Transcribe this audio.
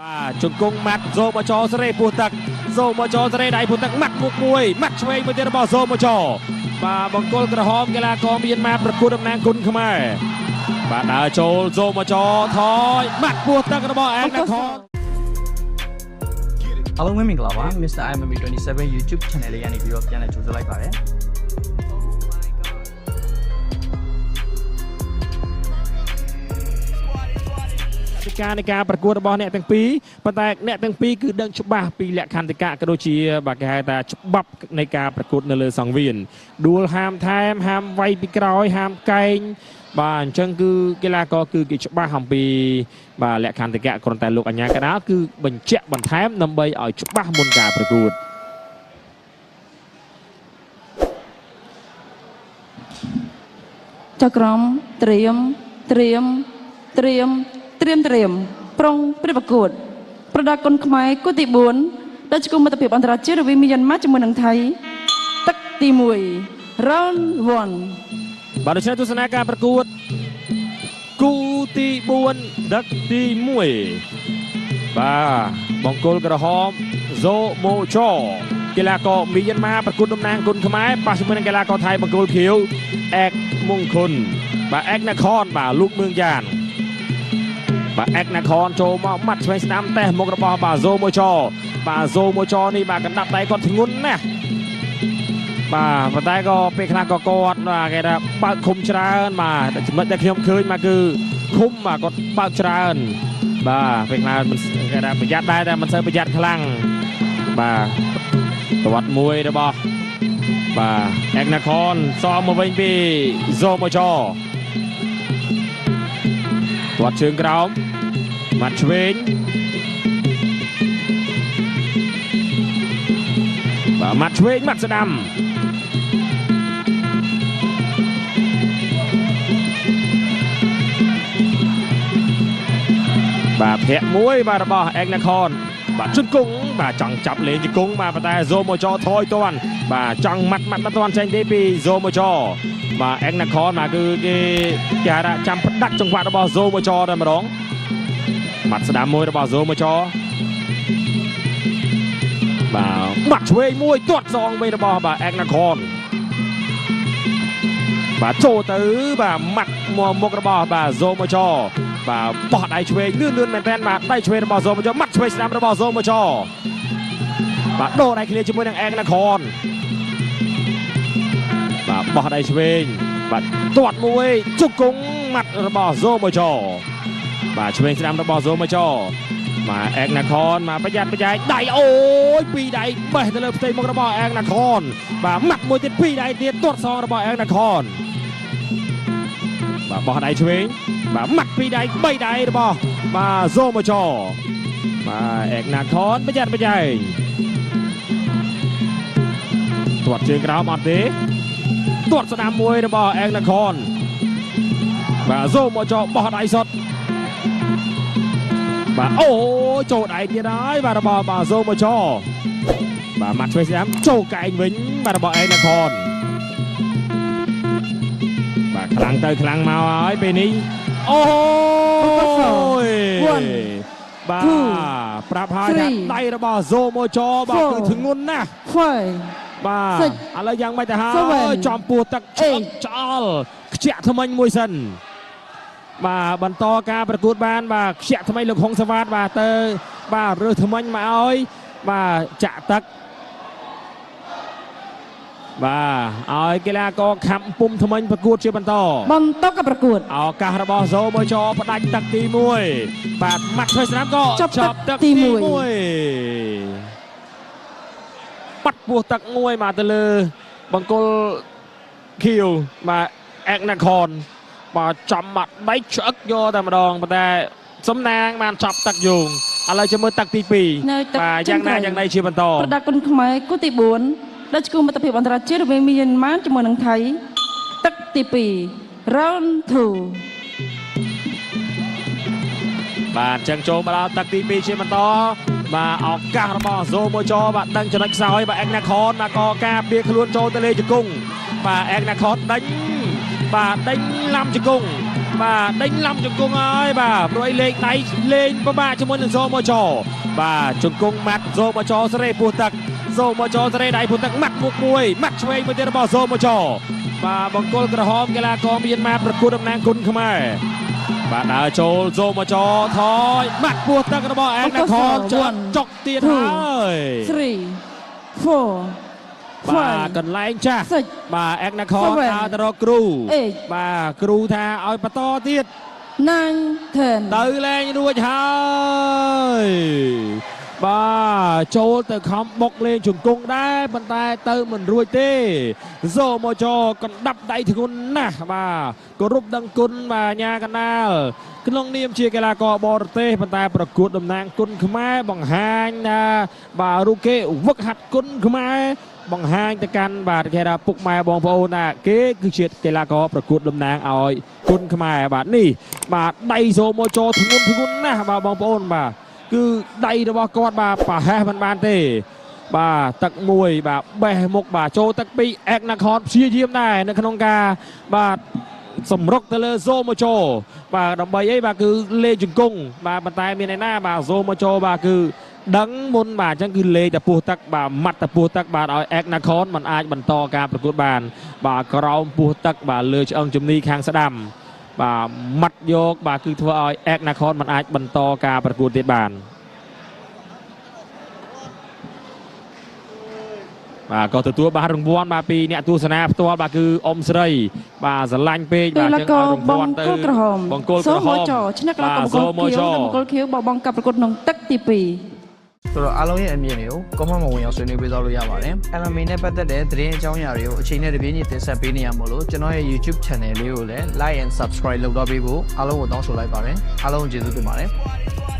បាទជង្គង់ម៉ាត់ហ្សូម៉ូចសេរីពោះទឹកហ្សូម៉ូចសេរីដៃពោះទឹកម៉ាត់មុខមួយម៉ាត់ឆ្វេងមួយទៀតរបស់ហ្សូម៉ូចបាទបង្គោលក្រហមកីឡាករមៀនម៉ាប្រកួតតំណាងគុណខ្មែរបាទដើរចូលហ្សូម៉ូចថយម៉ាត់ពោះទឹករបស់អែនណាខន အားလုံးပဲမင်္ဂလာပါ Mr. IMB 27 YouTube Channel လေးကနေပြီးတော့ပြန်လည်ကြိုဆိုလိုက်ပါတယ် តិកានៃការប្រកួតរបស់អ្នកទាំងពីរប៉ុន្តែអ្នកទាំងពីរគឺដឹងច្បាស់ពីលក្ខន្តិកៈក៏ដូចជាបាទគេហៅថាច្បាប់នៃការប្រកួតនៅលើសង្វៀនដួលហាមថែមហាមវាយពីក្រោយហាមកែងបាទអញ្ចឹងគឺកីឡាករគឺគេច្បាស់អំពីបាទលក្ខន្តិកៈគ្រាន់តែលោកអញ្ញាកដាលគឺបញ្ជាក់បន្ថែមដើម្បីឲ្យច្បាស់មុនការប្រកួត ចៅក្រមត្រៀមត្រៀមត្រៀមត្រៀមត្រៀមប្រុងព្រាបប្រកួត ប្រដាល់គុនខ្មែរគូទី4ដែលជាគូមិត្តភាពអន្តរជាតិរវាងមីយ៉ាន់ម៉ាជាមួយនឹងថៃទឹកទី1 round 1 បាទដូច្នេះទស្សនាការប្រកួតគូទី4ដឹកទី1បាទបង្គោលក្រហមហ្សូម៉ូចកីឡាករមីយ៉ាន់ម៉ាប្រកួតតំណាងគុណខ្មែរប៉ះជាមួយនឹងកីឡាករថៃបង្គោលខៀវអែកមង្គលបាទអែកណាខនបាទលោកមឿងយ៉ានបាទអែកណាខនចូលមកម៉ាត់ឆ្វេងស្ដាំតេះមុខរបស់បាទហ្សូម៉ូចបាទហ្សូម៉ូចនេះបាទកណ្ដាប់ដៃគាត់ធ្ងន់ណាស់បាទប៉ុន្តែក៏ពេលខ្លះក៏គាត់បាទគេថាបើកឃុំច្រើនបាទតែចំណុចដែលខ្ញុំឃើញមកគឺឃុំបាទគាត់បើកច្រើនបាទពេលខ្លះមិនគេថាប្រយ័ត្នដែរតែមិនសូវប្រយ័ត្នខ្លាំងបាទប្រវត្តិមួយរបស់បាទអេកណាខនសមមកវិញពីហ្សូម៉ូចទាត់ជើងក្រោមម៉ាត់ឆ្វេងបាទម៉ាត់ឆ្វេងម៉ាត់ស្ដាំបាទភ័ក្រមួយបាទរបស់អេកណាខនបាទជង្គង់បាទចង់ចាប់លេងជង្គង់បាទប៉ុន្តែហ្សូម៉ូចថយទាន់បាទចង់ម៉ាត់ម៉ាត់មិនទាន់ចេញទេពីហ្សូម៉ូចបាទអេកណាខនបាទគឺគេគេហៅថាចាំផ្ដាច់ចង្វាក់របស់ហ្សូម៉ូចតែម្ដងម៉ាត់ស្ដាំមួយរបស់ហ្សូម៉ូចបាទបាត់ឆ្វេងមួយទាត់សងវិញរបស់បាទអេកណាខនបាទចូលទៅបាទម៉ាត់មកមុខរបស់បាទហ្សូម៉ូចបាទបោះដៃឆ្វេងលឿនលឿនមែនតើបាទដៃឆ្វេងរបស់ហ្សូម៉ូចម៉ាត់ឆ្វេងស្ដាំរបស់ហ្សូម៉ូចបាទដូរដៃគ្នាជាមួយនឹងអេកណាខនបាទបោះដៃឆ្វេងបាទទាត់មួយជង្គង់ម៉ាត់របស់ហ្សូម៉ូចបាទឆ្វេងស្ដាំរបស់ហ្សូម៉ូចបាទអេកណាខនមកប្រយ័ត្នប្រយែងដៃអូយពីរដៃបេះទៅលើផ្ទៃមុខរបស់អេកណាខនបាទម៉ាត់មួយទៀតពីរដៃទៀតទាត់សងរបស់អេកណាខនបាទបោះដៃឆ្វេងបាទម៉ាត់ពីរដៃបីដៃរបស់បាទហ្សូម៉ូចបាទអេកណាខនប្រយ័ត្នប្រយែងទាត់ជើងក្រោមអត់ទេទាត់ស្ដាំមួយរបស់អេកណាខនបាទហ្សូម៉ូចបោះដៃសុតបាទអូចូលដៃទៀតហើយបាទរបស់បាទហ្សូម៉ូចបាទម៉ាត់ឆ្វេងស្ដាំចូលកែងវិញបាទរបស់អេកណាខនបាទខ្លាំងទៅខ្លាំងមកហើយពេលនេះអូយ One បាទ two ប្រាប់ហើយថា three ដៃរបស់ហ្សូម៉ូចបាទ four គឺធ្ងន់ណាស់ five បាទ six ឥឡូវយ៉ាងម៉េចទៅហើយ seven ចំពោះទឹកឆ្អឹក eight ឆ្អល់ខ្ជាក់ថ្មិញមួយសិនបាទបន្តការប្រកួតបានបាទខ្ជាក់ថ្មិញលោកហុងសវ៉ាតបាទទៅបាទរើសថ្មិញមកឲ្យបាទចាក់ទឹកបាទឲ្យកីឡាករខាំពុំថ្មិញប្រកួតជាបន្ត បន្តការប្រកួត ឱកាសរបស់ហ្សូម៉ូចផ្ដាច់ទឹកទី1បាទម៉ាត់ឆ្វេងស្ដាំក៏ ចប់ទឹកទីមួយ បាត់ពោះទឹកមួយបាទទៅលើបង្គោលខៀវបាទអេកណាខនបាទចំបាត់ដៃឆ្អឹកយកតែម្ដងប៉ុន្តែសំណាងបានចាប់ទឹកយងឥឡូវជាមួយទឹកទី2 នៅទឹក បាទយ៉ាងណា ចុងក្រោយ យ៉ាងណីជាបន្ត ប្រដាល់គុនខ្មែរគូទី4ដែលជាគូមិត្តភាពអន្តរជាតិរវាងមីយ៉ាន់ម៉ាជាមួយនឹងថៃទឹកទី2 round 2 បាទអញ្ចឹងចូលមកដល់ទឹកទី2ជាបន្តបាទឱកាសរបស់ហ្សូម៉ូចបាទដឹងចំណុចខ្សោយបាទអេកណាខនបាទក៏ការពារខ្លួនចូលទៅលេជង្គង់បាទអេកណាខនដេញបាទដេញឡាំជង្គង់ បាទដេញឡំជង្គង់ហើយបាទព្រោះអីលេងដៃលេងពិបាកជាមួយនឹងសូម៉ូចបាទជង្គង់ម៉ាត់សូម៉ូចសេរីពោះទឹកសូម៉ូចសេរីដៃពោះទឹកម៉ាត់មុខមួយម៉ាត់ឆ្វេងមួយទៀតរបស់សូម៉ូចបាទបង្គោលក្រហមកីឡាករមៀនម៉ាប្រកួតតំណាងគុណខ្មែរបាទដើរចូលសូម៉ូចថយម៉ាត់ពោះទឹករបស់អែនណាខនជាប់ចុកទៀតហើយ 3 4 បាទក 5 ន្លែងចាស់ 6 បាទអែកណាខន Seven ដើរទៅរកគ្រូ Eight បាទគ្រូថាឲ្យបន្តទៀត 9 10 ទៅលែងរួចហើយបាទចូលទៅខំបុកលេងជង្គង់ដែរប៉ុន្តែទៅមិនរួចទេសូម៉ូចកណ្ដាប់ដៃធ្ងន់ណាស់បាទគោរពដឹងគុណបាទញ៉ាកណ្ដាលក្នុងនាមជាកីឡាករបរទេសប៉ុន្តែប្រកួតតំណាងគុណខ្មែរបង្ហាញថាបាទរូបគេវឹកហាត់គុណខ្មែរបង្ហាញទៅកាន់បាទគេថាពុកម៉ែបងប្អូនថាគេគឺជាកីឡាករប្រកួតតំណាងឲ្យគុណខ្មែរបាទនេះបាទដៃសូម៉ូចធ្ងន់ធ្ងន់ណាស់បាទបងប្អូនបាទគឺដៃរបស់គាត់បាទប្រហែសមិនបានទេ បាទទឹកមួយបាទបេះមុខបាទចូលទឹកពីរអែកណាខនព្យាយាមដែរនៅក្នុងការបាទសម្រុកទៅលើសូម៉ូចបាទដើម្បីអីបាទគឺលេងជង្គង់បាទប៉ុន្តែមានឯណាបាទសូម៉ូចបាទគឺដឹងមុនបាទអញ្ចឹងគឺលេងតែពោះទឹកបាទម៉ាត់តែពោះទឹកបាទឲ្យអែកណាខនมันអាចបន្តការប្រកួតបាន បាទក្រោមពោះទឹកបាទលើឆ្អឹងជំនីខាងស្ដាំបាទម៉ាត់យកបាទគឺធ្វើឲ្យអែកណាខនมันអាចបន្តការប្រកួតទៀតបាន បាទក៏ទទួលបានរង្វាន់បាទពីអ្នកទស្សនាផ្ទាល់បាទគឺអ៊ំស្រី បាទស្រឡាញ់ពេក កី បាទចឹង ឡាករ ឲ្យរង្ បង្គ វាន់ទៅ ោលក្រហម បង្គោលក្រហម សូម៉ូចឈ្នះកីឡាករបង្គោល បាទសូម៉ូច ខៀវនិងបង្គោលខៀវបបងកាប់ប្រកួតក្នុងទឹកទី2 ဆိုတော့အားလုံးရဲ့အမြင်တွေကို comment မှာဝင်ရောက်ဆွေးနွေးပေးသွားလို့ရပါတယ် MMA နဲ့ပတ်သက်တဲ့သတင်းအကြောင်းအရာတွေကိုအချိန်နဲ့တပြေးညီတင်ဆက်ပေးနေရမို့လို့ကျွန်တော်ရဲ့ YouTube channel လေးကိုလည်း like and subscribe လုပ်တော့ပေးဖို့အားလုံးကိုတောင်းဆိုလိုက်ပါတယ်အားလုံးကိုကျေးဇူးတင်ပါတယ် Squad is